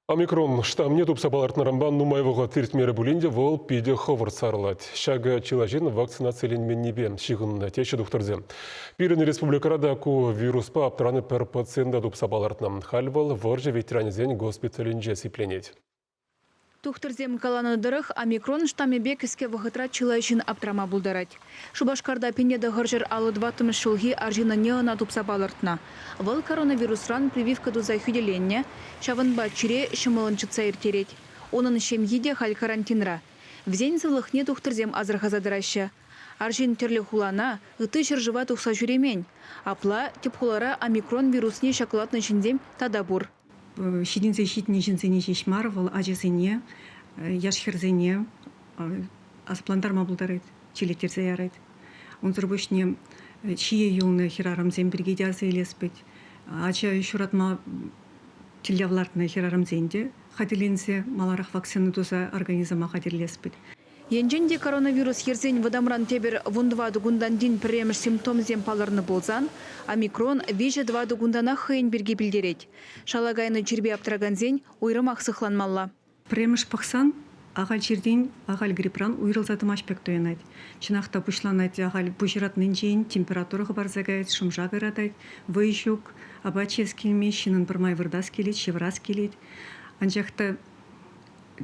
Омикрон штамне тупса палӑртнӑранпа нумай вӑхӑт иртмерӗ пулин те вӑл питӗ хӑвӑрт сарӑлать. Ҫакӑ чылай ҫын вакцинациленменнипе ҫыхӑннӑ теҫҫӗ тухтӑрсем. Пирӗн республикӑра та ку вируспа аптӑранӑ пӗр пациента тупса палӑртнӑ. Халь вӑл вӑрҫӑ ветеранӗсен госпиталӗнче сипленет. Тухтӑрсем каланӑ тӑрӑх, омикрон штамӗпе кӗске вӑхӑтра чылай ҫын аптрама пултарать. Шупашкарта 1954 ҫулхи арҫынӑнне ӑна тупса палӑртнӑ. Вӑл коронавирусран прививка туса хӳтӗленнӗ, ҫавӑнпа чире ҫӑмӑллӑн чӑтса ирттерет. Унӑн ҫемйи те халь карантинра. Вӗсен сывлӑхне тухтӑрсем асӑрхаса тӑраҫҫӗ. Арҫын тӗрлӗ хулана, ытти ҫӗршыва тухса ҫӳремен. Апла, тӗп хулара омикрон вирусне ҫаклатнӑ ҫынсем тата пур. Ҫитӗнсе ҫитнӗ ҫынсене ҫеҫ мар, вӑл ачасене, яш-хӗрсене асаплантарма пултарать, чирлеттерсе ярать. Унсӑр пуҫне ҫие юлнӑ хӗрарӑмсем пирки те аса илес пек. Ача ҫуратма тӗллев лартнӑ хӗрарӑмсен те хатӗрленсе маларах вакцина туса организма хатӗрлес пек. Енчен те коронавирус ерсен вӑтамран тепӗр вунтӑватӑ кунтан тин пӗрремӗш симптомсем палӑрнӑ пулсан, омикрон виҫӗ-тӑватӑ кунтанах хӑйӗн пирки пӗлтерет. Шала кайнӑ чирпе аптӑракансен уйрӑмах сыхланмалла. Пӗрремӗш пӑхсан ахаль чиртен, ахаль грипран уйрӑлса тӑмасть пек туйӑнать. Чӑнах та пуҫланать ахаль пуҫ ыратнинчен, температура хӑпарса каять, шӑм-шак ыратать, вӑй ҫук, апат ҫиес килмест, ҫыннӑн пӗрмай выртас килет, ҫывӑрас килет. Анчах та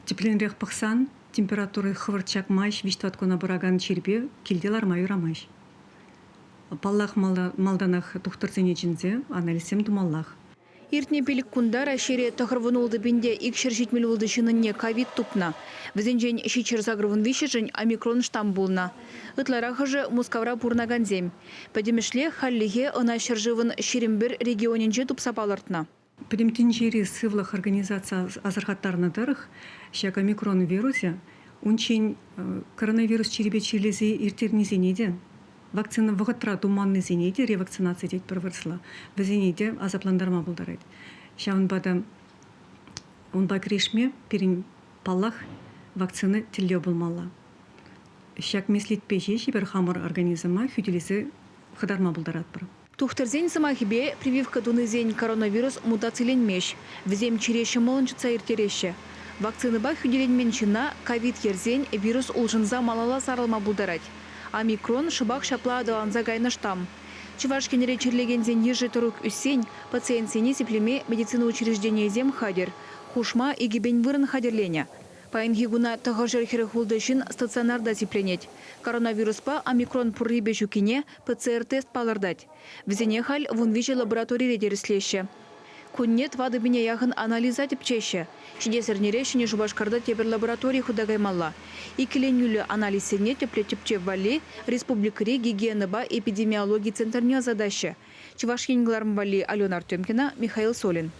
тӗплӗнрех пӑхсан Температура хӑвӑрт чакмасть, виҫ-тӑват куна пыракан чирпе килте ларма юрамасть. Паллах, малтанах тухтӑрсене чӗнсе анализсем тумаллах. Иртнӗ пилӗк кунта Раҫҫейре тӑхӑрвун ултӑ пин те 276 ҫыннӑнне ковид тупнӑ. Вӗсенчен 783-шӗн омикрон штамм пулнӑ. Ытларахӑшӗ Мускавра пурӑнакансем. Пӗтӗмӗшле хальлӗхе ӑна ҫӗршывӑн 21 регионӗнче тупса палӑртнӑ. Пӗтӗм тӗнчери сывлӑх организаци асӑрхаттарнӑ тӑрӑх, ҫак омикрон вирусӗ унччен коронавирус чирӗпе чирлесе ирттернисене те, вакцина вӑхӑтра туманнисене те ревакцинаци тетпӗр вырӑсла, вӗсене те асаплантарма пултарать. Ҫавӑнпа та унпа кӗрешме пирӗн, паллах, вакцина тӗллев пулмалла. Ҫак меслетпе ҫеҫ эпир хамӑр организма хӳтӗлесе хӑтарма пултаратпӑр. Тухтӑрсен сӑмахӗпе, прививка тунисен коронавирус мутациленмест. Вӗсем чире ҫӑмӑллӑн чӑтса ирттереҫҫӗ. Вакцинӑпа хӳтӗленмен ҫынна ковид ерсен вирус улшӑнса малалла сарӑлма пултарать. Омикрон шӑпах ҫапла аталанса кайнӑ штамм. Чӑваш Енре чирлекенсен йышӗ тӑрук ӳссен пациентсене сиплеме медицина учрежденийӗсем хатӗр. Хушма 2000 вырӑн хатӗрленӗ. Паянхи куна 946 ҫын стационарта сипленет. Коронавируспа омикрон пуррипе ҫуккине ПЦР-тест палӑртать. Вӗсене халь 13 лабораторире тӗрӗслеҫҫӗ. Кунне тӑватӑ пине яхӑн анализа тӗпчеҫҫӗ. Ҫитес эрнере Ҫӗнӗ Шупашкарта тепӗр лаборатори хута каймалла. Иккӗленӳллӗ анализсене тӗплӗ тӗпчев валли республикӑри гигиенӑпа эпидемиологи центрне ӑсатаҫҫӗ. Чӑваш Ен кӑларӑм валли Алена Артемкина, Михаил Солин.